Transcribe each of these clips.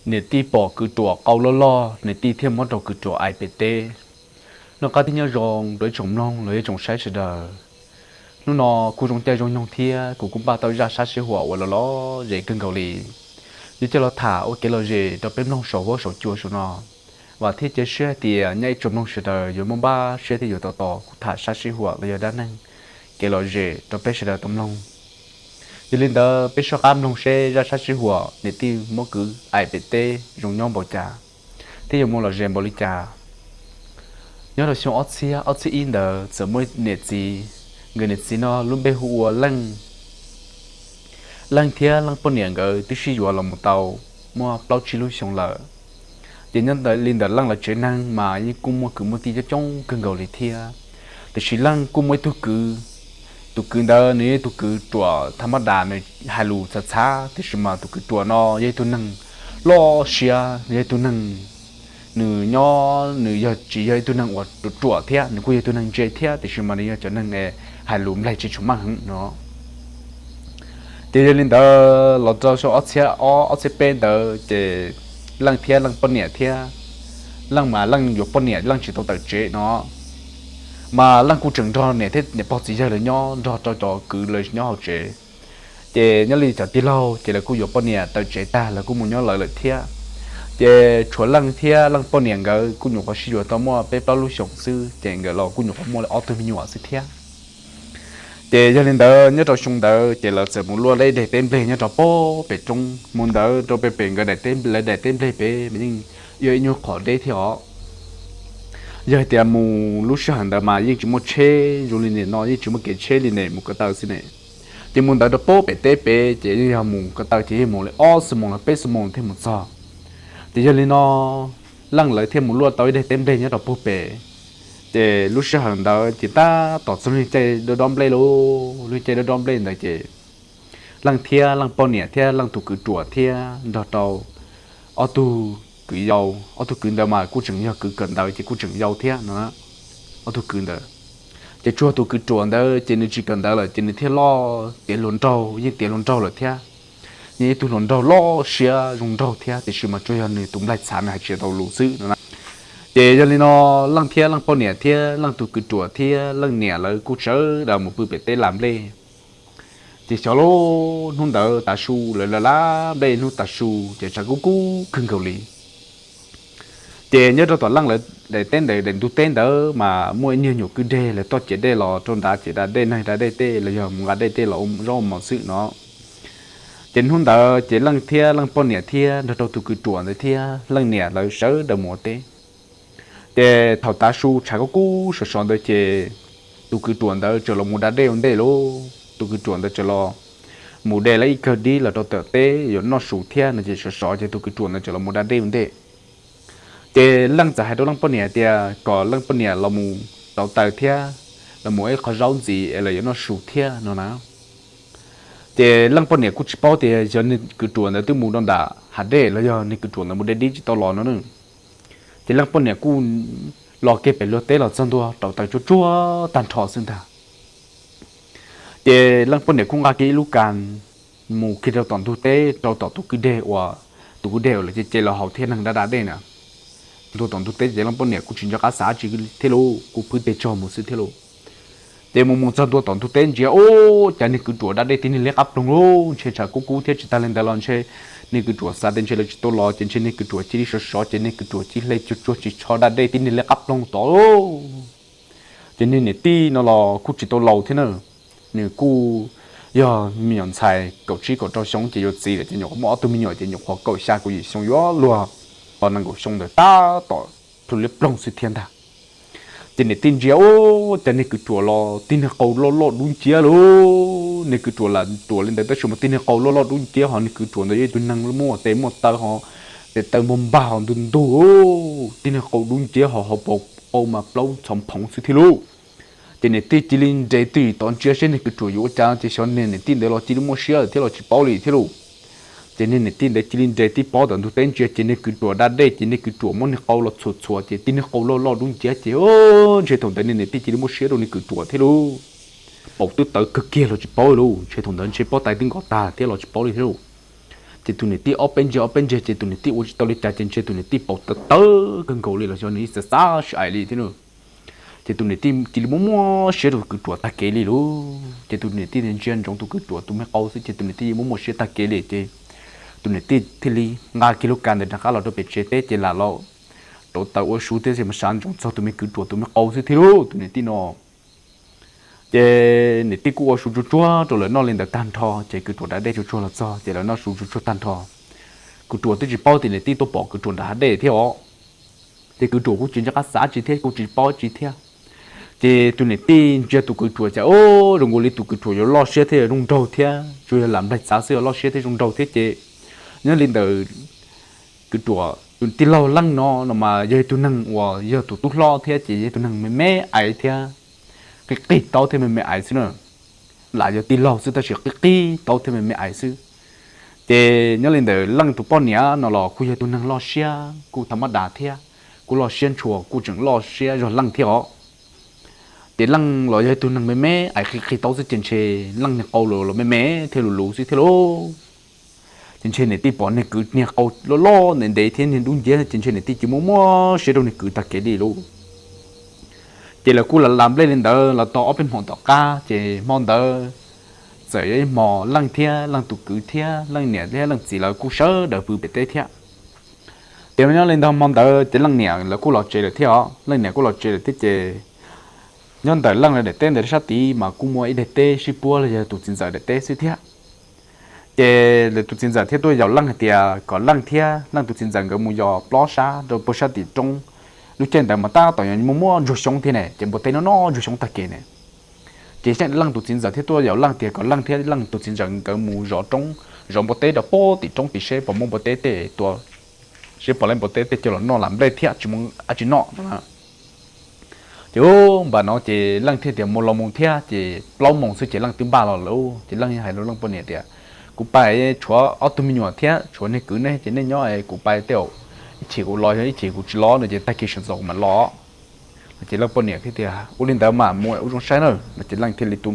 Niam tij pom kwv ruam qau loj loj, niam tij thiaj muab rau kwv ruam aim pem teb. Noj qab thiab nyob zoo rau ib tsoom mloog los yog ib tsoom saib sawv daws. Hnub no kuj zoo caij zoo nyoog thiab kuv kuj npaj tau zaj sab sij huam uas los lom zem kawg nkaus li, yuav coj los tham ua kev lom zem rau peb mloog saum huab saum cua saum no. Vam thiab cia siab hais tias nyob ib tsoom mloog sawv daws yuav muaj npaj siab thiab yuav tos tos kuv tham sab sij huam los yog dab neeg kev lom zem rau peb sawv daws tau mloog. Yog li ntawd peb soj qab mloog seb zaj sab sij huam niam tij muab kwv aim pem teb zoo nyob npaum cas thiab yuav muaj lom zem npaum li cas. Nyob rau xyoo ob txhiab ob txhiab ib ntawd txawm muaj niam txiv, nkawd niam txiv no lub npe hu ua Leej. Leej thiab Leej poj niam nkawd twb sib yuav los mus tau muaj plaub tsib lub xyoo lawm. Ces nyob li ntawm Leej lawv tsev neeg mas yeej kuj muaj kwv muaj tij coob coob kawg nkaus li thiab. Tiam sis Leej kuj muaj ib tug kwv, tus kwv ntawd nws yog ib tug kwv ruam thaj mab das, nws hais lus txhav txhav, tiam sis mas tus kwv ruam no yog ib tug neeg loj siab, yog ib tug neeg, nws nyob nws yog tsis yog ib tug neeg uas ruam ruam thiab, nws kuj yog ib tug neeg ntse thiab, tiam sis mas nws yog cov neeg hais lus nplaig tsis tshua meej heev no. Ces yog li ntawd los rau xyoo ob txhiab ob ob txhiab peb ntawd ces Leej thiab Leej poj niam thiab, Leej mas Leej yuav poj niam Leej tsis tau tawm tsev no, mas Leej kuj tseem nrog niam thiab niam pog txiv yawg lawv nyob nrog rau cov kwv lawv nyob hauv tsev. Ces nyob li cov tij laug ces lawv kuj yuav poj niam tawm tsev tag lawv kuj mus nyob lawv lawm thiab. Ces tshuav Leej thiab Leej poj niam nkawd kuj nyuam qhuav sib yuav tau muaj peb plaub lub xyoos xwb ces nkawd los kuj nyuam qhuav muaj li ob tug me nyuam xwb thiab. Ces yog li ntawd nyob rau xyoo ntawd ces lawv txawm mus luaj lawv ib daim teb nplej nyob rau pem roob mus ntawd rau pem pem nkawd daim teb, lawv daim teb nplej pem mas yeej yog ib nyuag qhov deb thiab os. Yog hais tias mus lub sij hawm ntawd mas yeej tsis muaj tsheb zoo li nim no, yeej tsis muaj kev tsheb li ne, mus ko taw xwb ne. Ces mus ntawd rau pem teb pem ces yeej yog mus ko taw ces yeej mus li ob xuab moos los peb xuab moos thiaj mus txog. Ces yog li no Leej lawv thiaj mus luaj tau ib daim teb nplej nyob rau pem. Ces lub sij hawm ntawd ces tab tom txog lub caij dob dob nplej lauj, lub caij dob dob nplej ntawd ces Leej thiab Leej poj niam thiab Leej tus kwv ruam thiab nrog rau ob tug kwv yau, ob tug kwv ntawd mas kuj tseem yog kwv kawm ntawv ces kuj tseem yau thiab no. Ob tug kwv ntawd, ces tsuas tus kwv ruam ntawd ces nws tsis kawm ntawv lawm ces nws thiaj loj tiav hluas nraug, yeej tiav hluas nraug lawm thiab. Yeej ib tug hluas nraug loj siab zoo nraug thiab tiam sis mas tsuas yog nws tus nplaig txhav nws hais tsis tau lus xwb no. Ces yog li no Leej thiab Leej poj niam thiab Leej tus kwv ruam thiab Leej niam lawv kuj sawv daws mus pw pem teb las nplej. Ces xyov lub hnub ntawd tav su lawv las las nplej hnub tav su ces tshav kub kub kawg nkaus li. Ces nyob rau tom Leej lawv daim teb ntawd, daim ntug teb ntawd mas muaj ib nyuag nyuam kwj deg, lawv toj ciav dej los rau nrad ces da dej, neeg da dej tej los yog mus nqa dej tej los ua zaub ua mov xwb no. Ces hnub ntawd ces Leej thiab Leej poj niam thiab nrog rau tus kwv ruam ntawd thiab Leej niam lawv sawv daws mus ua teb. Ces thaum tav su tshav kub kub sov sov ntawd ces tus kwv ruam ntawd txawm los mus da dej ua ntej lauj. Tus kwv ruam ntawd txawm los mus de lawv ib kawm dib los rau tom teb yuav noj su thiab no ces sov sov ces tus kwv ruam ntawd txawm los mus da dej ua ntej. Ces Leej txawm hais rau Leej poj niam tias kom Leej poj niam los mus rauv taws thiab los mus ib qho zaub ntxiv es lawv yuav noj su thiab no na. Ces Leej poj niam kuj tsis paub tias yog niag kwv ruam ntawd twb mus rau nram hav dej los yog niag kwv ruam ntawd mus de dib tsis tau los no na. Ces Leej poj niam kuj los kiag pem luag teb los txog ntua rauv taws tsuag tsuag tag nrho xwb ntag. Ces Leej poj niam kuj nqa kiag ib lub kas mus kiag rau tom ntug teb rau tom tus kwj deg uas, tus kwj deg uas lawv ce ce los haus thiab neeg da da dej na. Ntua tom ntug teb ces Leej poj niam kuj tsis nco qab xav tsi thiab lauj, kuj pw tes tsog mus xwb thiab lauj. Ces mus mus txog ntua tom ntug teb ntsia ub, cas niag kwv ruam da dej tib niag liab qab ploog lauj, ntshe tshav kub kub thiab tsis tag li ntawd los ntshe niag kwv ruam xav tias ntshe lawv tsis tau los ces ntshe niag kwv ruam cia li sov sov ces niag kwv ruam cia li hle tsuag tsuag tsis tsho da dej tib niag liab qab ploog tod lauj. Ces niag niam tij no los kuj tsis tau laus thiab na, nws kuj yog me nyuam ntxhais kaum tsib kaum rau xyoo ces yuav txiv lawm ces nyuam qhuav muaj ob tug me nyuam ces nyuam qhuav kaum xya kaum yim xyoo yuav luag, tos nees nkaum xyoo ntawd tab tom plhu liab ploog xwb thiab ntag. Ces niam tij ntsia ub, cas niag kwv ruam los tib niag qau loj loj dub nciab lauj. Niag kwv ruam lam ruam li ntawd tab sis mas tib niag qau loj loj dub nciab ho niag kwv ruam ntawd yog ib tug neeg muaj tes muaj taw ho tes taw npog npag ho ntug ntug, tib niag qau dub nciab ho hauv paus qau mas plaub txhov phoov xwb thiab lauj. Ces niam tij cia li nres twj ywm tod ntsia seb niag kwv ruam yuav ua cas ces xyov niag niam tij ntawd los cia li muaj siab lawm thiab los tsis paub li thiab lauj. Ces niag niam tij ntawd cia li nres tib pob tom ntug teb ntsia ces niag kwv ruam da dej ces niag kwv ruam muab niag qau los txhuam txhuam ces tib niag qau loj loj dub nciab ces ntshe thaum ntawd niag niam tij cia li muaj siab rau niag kwv ruam thiab lauj. Paus twb tawv kawg kiag los tsis paub li lauj, ntshe thaum ntawd ntshe pob tais twb nkos tag thiab los tsis paub li thiab lauj. Ces tus niam tij ob peb ntsiag ob peb ntsiag ces tus niam tij ua tsis tau li cas ces ntshe tus niam tij paus tawv tawv kawg nkaus li los xyov nws ib txwm xav sib aim li thiab na. Ces tus niam tij cia li muaj muaj siab rau kwv ruam tag kev li lauj. Ces tus niam tij ntsia ntsoov tus kwv ruam tus me qau xwb ces tus niam tij muaj muaj siab tag kev li ces tus niam tij thiaj li nqa kiag lub kas ntawd rov qab los rau pem tsev teb ces lam los rauv taws ua su thiab mas xav ntsoov txog tus me kwv ruam tus me qau xwb thiab lauj. Tus niam tij no ces niam tij kuj ua su tsuag tsuag rau lawv noj li ntawd tag nrho ces kwv ruam da dej tsuag tsuag los txog ces lawv noj su tsuag tsuag tag nrho. Kwv ruam twb tsis paub tias niam tij tuaj pom kwv ruam nram hav dej thiab os. Ces kwv ruam kuj tsis nco qab xav tsi thiab kuj tsis paub tsi thiab. Ces tus niam tij ntsia tus kwv ruam cas, o, zoo nkaus li tus kwv ruam yuav loj siab thiab zoo nraug thiab, tsuas yog lam nplaig txav xwb yuav loj siab thiab zoo nraug thiab ces nyob li ntawd kwv ruam tus tij laug Leej no no mas yog tus neeg uas yog tus tub hlob thiab ces yog tus neeg me me aiv thiab, qig qig taub thiab me me aiv xwb na. Lam yog tij laug xwb tab sis qig qig taub thiab me me aiv xwb. Ces nyob li ntawd Leej tus poj niam no los kuj yog tus neeg loj siab kuj tham mab das thiab, kuj loj siab ntshua kuj tseem loj siab zog Leej thiab os. Ces Leej los yog tus neeg me me aiv qig qig taub xwb ces ntshe Leej niag qau los me me thiab luv luv xwb thiab lauj. Ces ntshe niam tij pom niag kwv niag qau loj loj ntev ntev thiab niag dub nciab ces ntshe niam tij cia muaj muaj siab rau niag kwv tag kev li lauj. Ces lawv kuj lam las nplej li ntawd los tau ob peb hmo tom qab ces hmo ntawd txawm yog ib hmo Leej thiab Leej tus kwv thiab Leej niam thiab Leej txiv lawv kuj sawv daws pw pem teb thiab. Ces nyob li ntawd hmo ntawd ces Leej niam lawv kuj los tsev lawm thiab os, Leej niam kuj los tsev lawm thiab ces nyob ntawm Leej lawv daim teb ntawd sab tid mas kuj muaj ib daim teb sib puab los yog tus txiv ntxawm daim teb xwb thiab. Ces lawv tus txiv ntxawm thiaj tuaj yaum Leej hais tias kom Leej thiab Leej tus txiv ntxawm nkawd mus yos plob sab rau puag sab tim roob. Lub caij ntawd mas tab tom yog muaj muaj ntsuag xyoob thiab ne ces npua teb noj noj ntsuag xyoob tag kev ne. Ces Leej tus txiv ntxawm thiaj tuaj yaum Leej tias kom Leej thiab Leej tus txiv ntxawm nkawd mus zov roob, zov npua teb rau puag tim roob tim seb puas muaj npua teb tej tua, seb puas laib npua teb tej coj los noj las nplej thiab tsis muaj dab tsi noj no. Ces npam no ces Leej thiaj tias mus los mus thiab ces plaub moos xwb ces Leej twb npaj los lawm. Ces Leej hais rau Leej poj niam tias kuv pais tshuav ob tug me nyuam thiab tshuav niag kwv ne ces nej nyob kuv pais tej zaum ib chim kuv los yog ib chim kuv tsis los no ces tag kis sawv ntxov kuv mam los. Ces Leej poj niam thiaj tias ua li ntawd mas mus ua zoo saib na no ces Leej thiaj li tu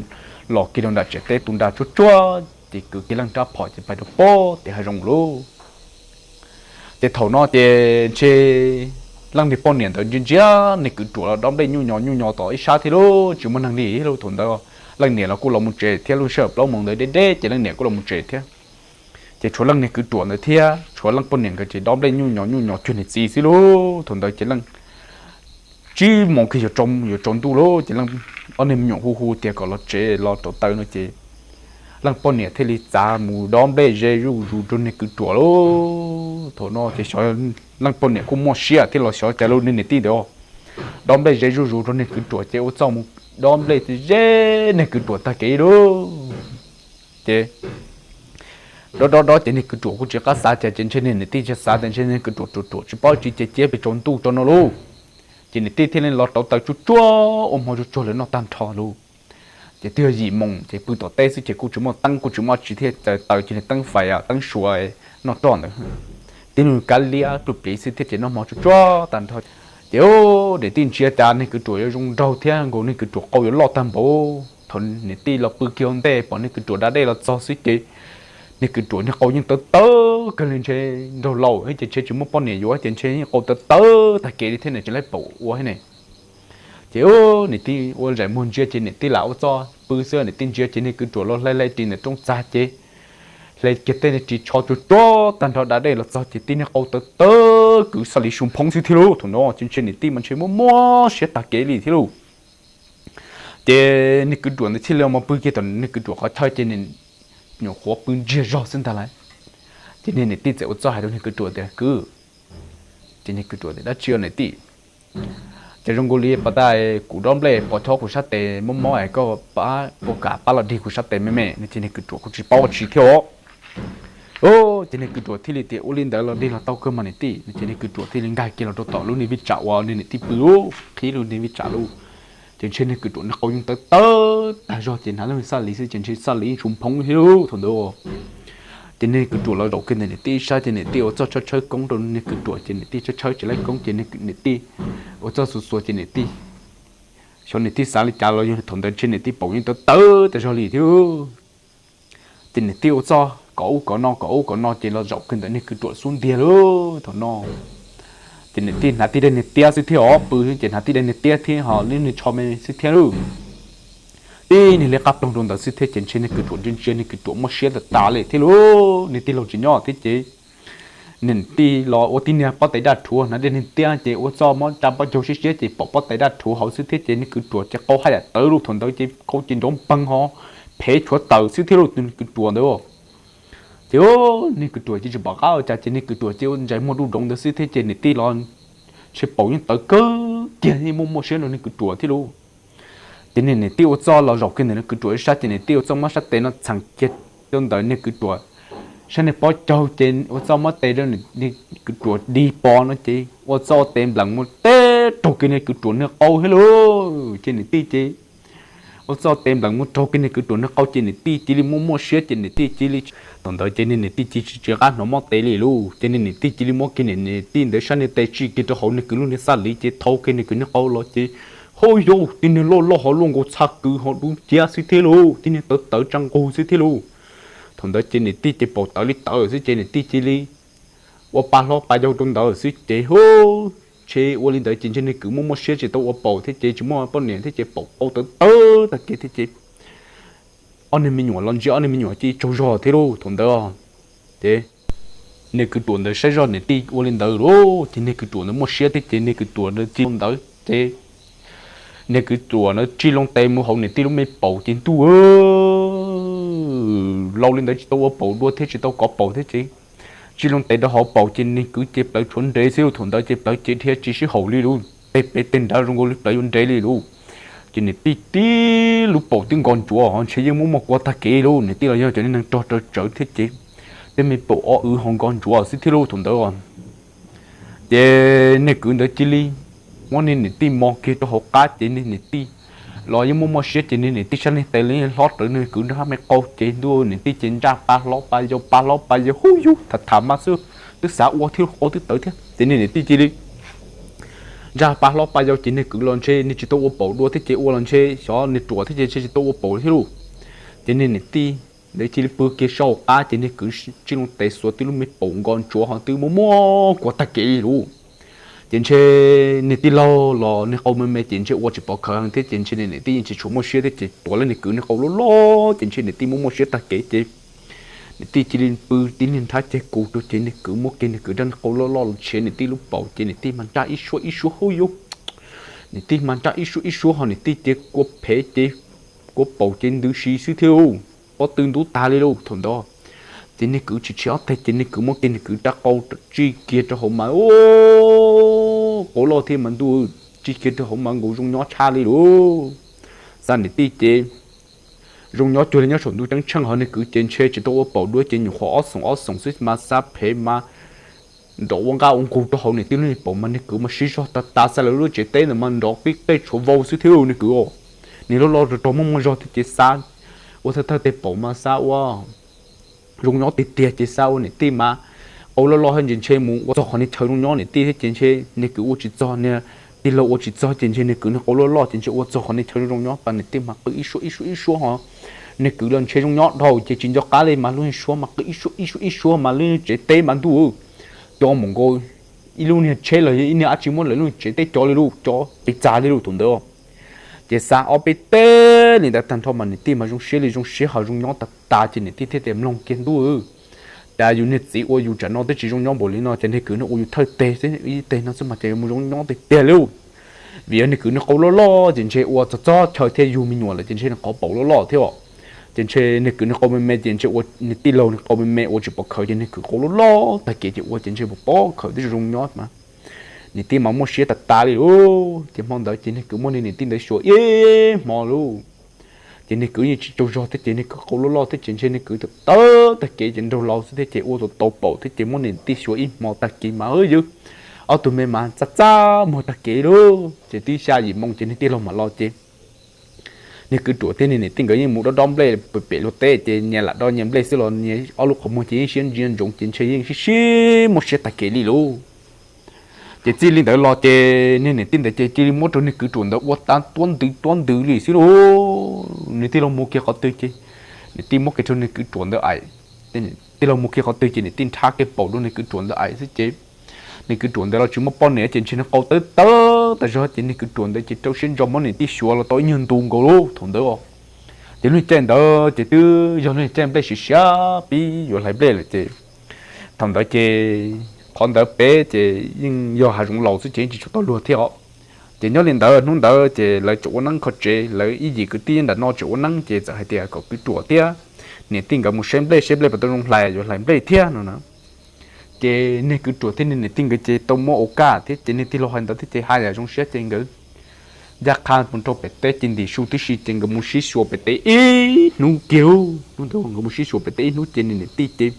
los kiag rau nram tsev teb tu nra tsuag tsuag ces kwv kiag Leej rab phom ces pais rau puag tim hav zoov lauj. Ces thaum no ces ntshe Leej niag poj niam ntawd ntsia ntsia niag kwv ruam los dob nplej nyuj nyo nyuj nyo tom ib sab thiab lauj, tsis muaj neeg li thiab lauj. Thaum ntawd Leej niam los kuj los mus tsev thiab, lub sij hawm plaub moos ntawd deb deb ces Leej niam kuj los mus tsev thiab. Ces tshuav Leej niag kwv ruam ntawd thiab tshuav Leej poj niam nkawd ces dob nplej nyuj nyo nyuj nyo cuag niam txiv xwb lauj. Thaum ntawd ces Leej tsib moos kiag yuav tsaus ntuj lauj ces Leej ob niag me nyuam hu hu tias kom los tsev los rauv taws no ces Leej poj niam thiaj li txav mus dob nplej ze zuj zus rau niag kwv ruam lauj. Thaum no ces xyov Leej poj niam kuj muaj siab thiab los xyov cas lauj, niag niam tij ntawd dob nplej ze zuj zus rau niag kwv ruam ces ua txuj mus dob nplej ze niag kwv ruam tag kev lauj. Ces dob dob dob ces niag kwv ruam kuj tsis qab xav cas ces ntshe niag niam tij tsis xav tias ntshe niag kwv ruam ruam ruam tsis paub tsi ces cia pes tsaus ntuj rau no lauj. Ces niam tij thiaj li los rauv taws tsuag tsuag ua hmo tsuag tsuag lawv noj tag nrho lauj. Ces twb yog yim moos ces pw tom teb xwb ces kuj tsis muaj teeb kuj tsis muaj tsi thiab, txawm taws cia li teeb fais teeb suav noj roj ntawd, tib nug kav liab pluj pliv xwb thiab ces noj hmo tsuag tsuag tag nrho. Ces niam tij ntsia cas niag kwv ruam yuav zoo nraug thiab nkaus niag kwv ruam qau yuav loj tag npaum. Thaum niam tij los pw kiag ua ntej pom niag kwv ruam da dej los txog xwb ces niag kwv ruam niag qau yeej tawv tawv kawg li ntshe nraug laus ces ntshe tsis muaj poj niam yuav ces ntshe yeej qau tawv tawv tag kev li thiab ne, tsis laib paum ua thiab ne. Ces niam tij ua zaim muag ntsia ces niam tij lam ua txuj pw xwb, niam tij ntsia ces niag kwv ruam los hle hle ris ntawm rooj txag ces hle kiag tej ris tsho tsuag tsuag tag nrho da dej los txog ces tib niag qau tawv tawv kwv xaj li su phoob xwb thiab lauj. Thaum no ces ntshe niam tij mas ntshe muaj muaj siab tag kev li thiab lauj. Ces niag kwv ruam ntawd thiaj li mus pw kiag tom niag kwv ruam qhov chaw ces nyuam qhuav pw ntsiag zog xwb ntag lauj. Ces niag niam tij txawm ua txuj hais rau niag kwv ruam tias kwv, ces niag kwv ruam tias dab tsi niam tij? Ces zoo nkaus li pas tas kuv dob nplej pos chob kuv sab tes mob mob es koj pab ua kam pab los dig kuv sab tes me me no ces niag kwv ruam kuj tsis paub ua tsi thiab os. Ces niag kwv ruam thiaj li tias ua li ntawd los dig los tau kawg mas niam tij no ces niag kwv ruam thiaj li nkag kiag los rau tom lub niag vij tsam uas niag niam tij pw lauj, qhib lub niag vij tsam lauj. Ces ntshe niag kwv ruam niag qau yeej tawv tawv tag zog ces hnav lub xaj li xwb ces ntshe xaj li yeej su phoob thiab lauj thaum ntawd. Ces niag kwv ruam los zaum kiag ntawm niam tij ib sab ces niam tij ua txuj tshawb tshawb koob rau niag kwv ruam ces niam tij tshawb tshawb tsis laib koob ces niam tij ua txuj xuas xuas ces niam tij, xyov niam tij xav li cas los yog thaum ntawd ntshe niam tij paum yeej tawv tawv tas zog li thiab. Ces niam tij ua txuj kom ub kom no kom ub kom no ces los zaum kiag ntawm niag kwv ruam xub ntiag lawm thaum no. Ces niam tij hnav tib daim niag tiab xwb thiab os, pw ces hnav tib daim niag tiab thiab ho lub niag tsho me xwb thiab lauj. Tib niag liab qab ploog rau ntawd xwb thiab ces ntshe niag kwv ruam ntsia ntsia niag kwv ruam muaj siab tas tas li thiab lauj. Niag tij laug tsis nyob thiab ces niam tij los ua tib niag pob tais daj rhuav hnav dej niag tiab ces ua txoj mob rab pob caug siab siab ces pom pob tais daj rhuav hauv xwb thiab ces niag kwv ruam ces qau haj yam tawv lauj thaum ntawd ces qau ces nrov npeeg ho phev tshuav taws xwb thiab lauj, tus kwv ruam ntawd. Ces niag kwv ruam ces tsis pom qab ua cas ces niag kwv ruam ces ua ntsais muag duj doov ntawd xwb thiab ces niam tij los ntshe paum yeej tawv kawg kiag yeej muaj muaj siab rau niag kwv ruam thiab lauj. Ces niag niam tij ua txoj los zaum kiag ntawm niag kwv ruam ib sab ces niam tij ua txoj muab sab tes no txheem kiag rau ntawm niag kwv ruam sab niag pob caug ces ua txoj muab tes rau niag kwv ruam dig pos no ces ua txoj tes npleem mus teb raug kiag niag kwv ruam niag qau thiab lauj. Ces niam tij ces ua txoj tes npleem mus raug kiag niag kwv ruam niag qau ces niam tij cia li muaj muaj siab ces niam tij cia li, thaum ntawd ces niag niam tij cia li tsis qab hnov mob tes li lauj. Ces niag niam tij cia li muab kiag niag niam tij ntawd sab niag tes tsim kiag rau hauv niag kwv lub niag xaj liv ces thau kiag niag kwv niag qau los ces hauj yauj, tib niag loj loj ho luaj nkaus txha kwv ho dub nciab xwb thiab lauj, tib niag tawv tawv tsa nqug xwb thiab lauj. Thaum ntawd ces niam tij ces paum tawv li tawv xwb ces niam tij cia li ua pa hlob pa yau rau ntawd xwb ces hu, ntshe ua li ntawd ces ntshe niag kwv muaj muaj siab tsis tau ua paum thiab ces tsis muaj poj niam thiab ces paum qau tawv tawv tag kev thiab ces ob niag me nyuam los ntsia ob niag me nyuam cia li tsaug zog thiab lauj thaum ntawd. Ces niag kwv ruam ntawd saib zoj niam tij ua li ntawd lauj ces niag kwv ruam ntawd muaj siab thiab ces niag kwv ruam ntawd cia li ntawd ces niag kwv ruam ntawd tsim loo tes mus hauv niam tij lub me paum ces ntuj, laus li ntawd tsis tau ua paum dua thiab tsis tau kov paum thiab ces tsim loo tes rau hauv paum ces niag kwv ces plawv tshuav nrev xwb lauj, thaum ntawd ces plawv ces dhia tsis sib haum li lauj, tej pem tej nrad zoo nkaus li plawv yuav nrev li lauj. Ces niam tij tib lub paum twb nkos ntsuav ntshe yeej muaj muaj kua tag kev lauj, niam tij los yog cov niag neeg rog raws tsawv thiab ces tej me paum ob wv ho nkos ntsuav xwb thiab lauj thaum ntawd. Ces niag kwv ntawd cia li muab niag niam tij mos kiag rau hauv qab ces niag niam tij los yeej muaj muaj siab ces niag niam tij sab niag tes los yeej hlob raws niag kwv nrog hab me qau ces ntuj, niam tij ces ntsaj pa hlob pa yau pa hlob pa yau hu yug tham tham mas xwb, twb xav ua thiab qau twb tawv thiab ces niag niam tij cia li ntsaj pa hlob pa yau ces niag kwv los ntshe niag tsis tau ua paum dua thiab ces ua los ntshe xyov niag ruam thiab ces ntshe tsis tau ua paum thiab lauj. Ces niag niam tij ntawd cia li pw kiag saum qab ces niag kwv tsim loo tes xuas tib lub me paum nkos ntsuav ho twb muaj muaj kua tag kev li lauj. Ces ntshe niag tij laug los niag qau me me ces ntshe ua tsis pov khawv heev thiab ces ntshe niag niam tij yeej tsis tshua muaj siab thiab ces tuav lawm niag kwv niag qau loj loj ces ntshe niam tij muaj muaj siab tag kev ces niam tij cia li pw tib niag nrhab ceg kus rau ces niag kwv muab kiag niag kwv rab niag qau loj loj los tshiav niam tij lub paum ces niam tij mas ntsaj ib suab ib suab hu yug, niam tij mas ntsaj ib suab ib suab ho niam tij ces kua phev ces kua paum ces ntws si xwb thiab lauj, pob tw ntub tag li lauj thaum ntawd. Ces niag kwv tsis tshiav ob teg ces niag kwv muab kiag niag kwv rab qau tsij kiag rau hauv mas, qau loj thiab mas ntuj, tsij kiag rau hauv mas nkaus zoo nyob tshaj li lauj. Xav niam tij ces zoo nyob cuag li nyob saum ntuj ceeb tsheej ho niag kwv ces ntshe tsis tau ua paum dua ces nyuam qhuav ob xoom ob xoom xwb mas xav phev mas nrov ua nqaj ua nqug rau hauv niam tij lub niag paum mas niag kwv mas siv zog tas tas xav lawv lub tsev teb ntawd mas nrov pib qej tshuav vau xwb thiab niag kwv os. Niag loj loj rog rog muaj muaj zog thiab ces xav ua thawj thawj tej paum mas xav ua zoo nyob tiag tiag ces xav ua niam tij mas qau loj loj thiab ces ntshe mus ua txog qhov niag chaw zoo nyob niam tij thiab ces ntshe niag kwv ua tsis txog niag tij laug ua tsis txog ces ntshe niag kwv niag qau loj loj ces ntshe ua txog qhov niag chaw zoo nyob pas niam tij mas qw ib suab ib suab ib suab ho niag kwv los ntshe zoo nyob dhau ces tsis nco qab li mas lub niag suab mas qw ib suab ib suab ib suab mas lub niag tsev teb mas ntuj, cov mus nkaus ib lub niag tsheb los yog ib niag dab tsi muab lawv lub niag tsev teb cov li lauj, cov pes txag li lauj thaum ntawd. Ces xav ob peb teg li ntawd tag nrho mas niam tij mas zoo siab li zoo siab ho zoo nyob tas tas ces niam tij thiaj tias mloog kiag ntuj, cas yus niag txiv ua yus tsam no twb tsis zoo nyob npaum li no ces niag kwv no ua yus thawj teg xwb ib teg no xwb mas ces mus zoo nyob tiag tiag li lauj. Vim yog niag kwv niag qau loj loj ces ntshe ua txog txog chaw thiab yug me nyuam lawm ces ntshe niag qau paum loj loj thiab os. Ces ntshe niag kwv niag qau me me ces ntshe ua niag tij laug niag qau me me ua tsis pom khawv ces niag kwv qau loj loj tag kev ces ua ces ntshe pom pom khawv twb zoo nyob mas niam tij mas muaj siab tas tas li lauj. Ces hmo ntawd ces niag kwv muab niag niam tij ntawd xyuas ib hmo lauj. Ces niag kwv yeej tsis tsaug zog thiab ces niag kwv qau loj loj thiab ces ntshe niag kwv tawv tag kev ces nraug laus xwb thiab ces ua tau tau paum thiab ces muab niam tij xyuas ib hmo tag kev mas ywg, ob tug me mas txaj txaj muag tag kev lauj. Ces twb xya yim moo ces niag tij laug mam los ces niag kwv ruam thiab niag niam tij nkawd yeej mus dob dob nplej pem pem luag teb ces nyias lam do nyias nplej xwb los nyias ob lub qhov muag ces yeej siab ntsia ntsoov ces ntshe yeej sib sib muaj siab tag kev li lauj. Ces txij li ntawd los ces niag niam tij ntawd ces cia li muab rau niag kwv ruam ntawd ua tau tuab ntwv tuab ntwv li xwb lauj. Niag tij laug mus kiag qhov twg ces niam tij muab kiag rau niag kwv ruam ntawd aim, tij laug mus kiag qhov twg ces niam tij nrhab kiag paum rau niag kwv ruam ntawd ais xwb ces niag kwv ruam ntawd los tsis muaj poj niam ces ntshe nws qau tawv tawv tas zog ces niag kwv ruam ntawd ces rau siab ntso muab niam tij xyuas los tau ib nyuag ntu nkaus lub thaum ntawd. Ces lub caij ntawd ces twb yog lub caij nplej siav siav pib yuav hlais nplej lawm ces thaum ntawd ces qhov ntawd pem ces yeej yog hav zoov laus xwb ces yeej tsis tshua tau luag thiab os. Ces nyob li ntawd hnub ntawd ces lawv tseem ua neeb kho tsev, lawv ib yim kwv tij nram no tseem ua neeb ces txawm hais tias kom kwv ruam thiab niam tij nkawd mus saib nplej, saib nplej puas tau zoo hlais, yuav hlais nplej thiab no na. Ces niag kwv ruam thiab niag niam tij nkawd ces tau muab ua kaj thiab ces niag tij laug hais ntawd thiab ces haj yam zoo siab ces nkawd ncaj qha mus rau pem teb ces ntim su tib si ces nkawd mus sib xyuas pem teb ib hnub kiag lauj. Hnub ntawd nkawd mus sib xyuas pem teb ib hnub ces niag niam tij ces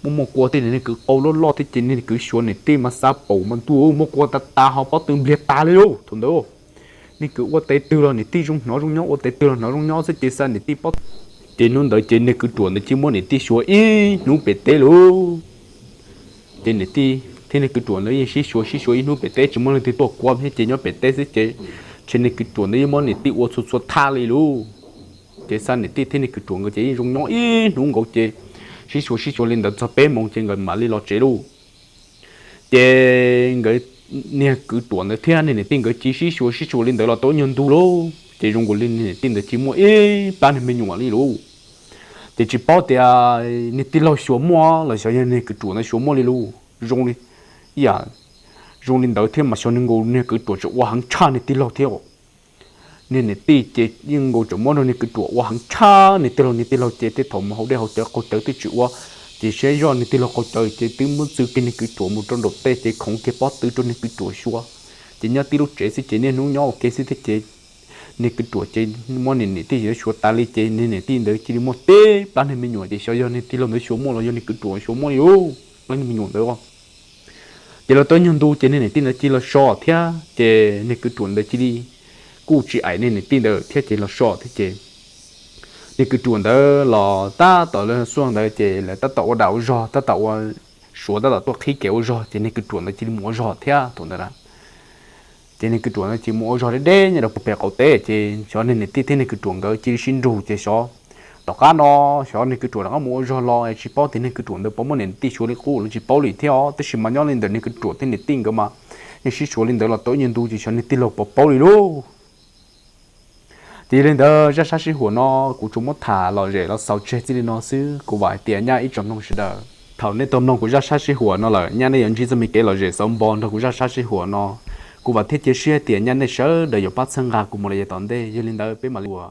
muaj muaj kua thiab niag kwv qau loj loj thiab ces niag kwv xyuas niam tij mas xav paum mas ntuj, muaj kua tas tas ho pob tw npliag tas li lauj thaum ntawd. Niag kwv ua tes twg los niam tij zoo hnov zoo nyob, ua tes twg los hnov zoo nyob xwb ces xa niam tij pob. Ces hnub ntawd ces niag kwv ruam ntawd cia muab niam tij xyuas ib hnub pem teb lauj. Ces niam tij thiab niag kwv ruam ntawd yeej sib xyuas sib xyuas ib hnub pem teb tsis muaj leej twg tuaj kuam thiab ces nyob pem teb xwb ces ntshe niag kwv ruam ntawd yeej muab niam tij ua txhua txhua thaj li lauj. Ces xa niam tij thiab niag kwv ruam nkawd ces yeej zoo nyob ib hnub nkaus ces sib xyuas sib xyuas li ntawd txog peb moos ces nkawd mam li los tsev lauj. Ces nkawd, niag kwv ruam ntawd thiab niag niam tij nkawd cia sib xyuas sib xyuas li ntawd los tau ib nyuag ntu lauj ces zoo nkaus li niag niam tij ntawd cia muaj ib plab niag me nyuam li lauj. Ces tsis paub tias niag tij laug xyuas muaj los xyov yog niag kwv ruam ntawd xyuas muaj li lauj. Zoo li, ib yam zoo li ntawd thiab mas xyov niag nkaus niag kwv ruam tseem ua heev tshaj niag tij laug thiab. Niag niam tij ces yeej nkaus tseem muab rau niag kwv ruam ua heev tshaj niag tij laug. Niag tij laug ces tej thaum mus haus dej haus cawv qaug cawv twb tsis ua, ces saib zoj niag tij laug qaug cawv ces twb muab txwv kiag niag kwv ruam mus rau nraum tej ces khoov kiag pob tw rau niag kwv ruam xyuas. Ces nyob tib lub tsev xwb ces niaj hnub nyob ua ke xwb thiab ces niag kwv ruam ces muab niag niam tij xyuas tas li ces niag niam tij ntawd cia li muaj tib plab niag me nyuam ces xyov yog niag tij laug ntawd xyuas muaj los yog niag kwv ruam xyuas muaj li lauj, plab niag me nyuam ntawd. Ces los tau ib nyuag ntu ces niag niam tij ntawd cia li los so thiab ces niag kwv ruam ntawd cia li kuj tsis aim niag niam tij ntawd thiab ces los so thiab ces niag kwv ruam ntawd los tab tom lawv xuaj ntawd ces lawv tab tom ua dam ua zog, tab tom ua, Suav tab tom tuaj qhib kev ua zog ces niag kwv ruam ntawd cia li mus ua zog thiab thaum ntawd na. Ces niag kwv ruam ntawd cia li mus ua zog deb deb nyob rau puag pem qaum teb ces xyov niag niam tij thiab niag kwv ruam nkawd cia li sib nrug ces xyov tom qab no, xyov niag kwv ruam rov qab mus ua zog los es tsis paub tias niag kwv ruam ntawd puas muab niam tij xyuas li qub los tsis paub li thiab os. Tab sis mas nyob li ntawd niag kwv ruam thiab niam tij nkawd mas yeej sib xyuas li ntawd los tau ib nyuag ntu ces xyov niag tij laug puas paub li lauj. Ces yog li ntawd zaj sab sib huam no kuv tsuas muab tham lom zem los xaus tseg txij li no xwb. Kuv vam hais tias nyaj ib tsoom mloog sawv daws, thaum nej tau mloog kuv zaj sab sib huam no lawm nyaj nej yuav ntsib txoj me kev lom zem xaus npo nrog kuv zaj sab sib huam no. Kuv vam thiab cia siab hais tias nyaj nej sawv daws yuav pab txhawb nqa kuv mus li yav tom ntej. Yog li ntawd peb mam li ua